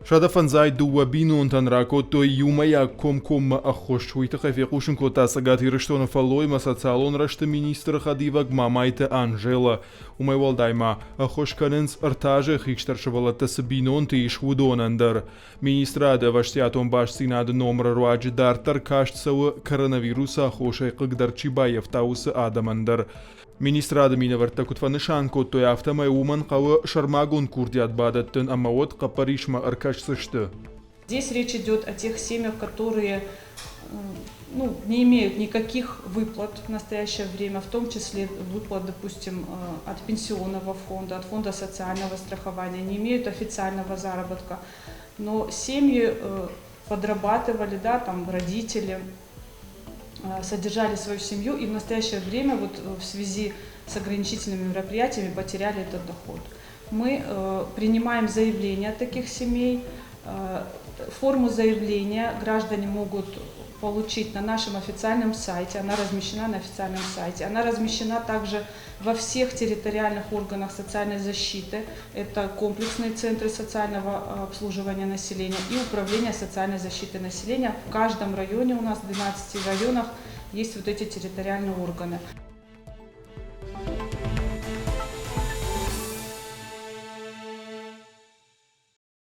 152 бинонтӕн ракодтой иумӕйаг комкоммӕ ӕххуыс. Уый тыххӕй фехъусын кодта Цӕгат Ирыстоны фӕллой ӕмӕ социалон рӕзты министры хӕдивӕг Мамайты Анжела. Уымӕй уӕлдай ма ӕххуыс кӕнынц, ӕртӕ азы хистӕр сывӕллӕттӕ цы бинонты ис, уыдонӕн дӕр. Министрады ӕвӕстиатон бастдзинады номыры руаджы дарддӕр каст цӕуы коронавирусы аххосӕй хъыгдӕр чи баййӕфта, уыцы адӕмӕн дӕр. Министрады минӕвӕрттӕ куыд фӕнысан кодтой, афтӕмӕй уымӕн хъӕуы сӕрмагонд курдиат бадӕттын ӕмӕ уӕд хъӕппӕрисмӕ ӕркӕсдзысты. Здесь речь идет о тех семьях, которые, ну, не имеют никаких выплат в настоящее время, в том числе выплат, допустим, от пенсионного фонда, от фонда социального страхования, не имеют официального заработка. Но семьи подрабатывали, да, там родители содержали свою семью и в настоящее время вот в связи с ограничительными мероприятиями потеряли этот доход. Мы принимаем заявления от таких семей. Форму заявления граждане могут получить на нашем официальном сайте. Она размещена на официальном сайте. Она размещена также во всех территориальных органах социальной защиты. Это комплексные центры социального обслуживания населения и управление социальной защиты населения. В каждом районе у нас, в 12 районах, есть вот эти территориальные органы.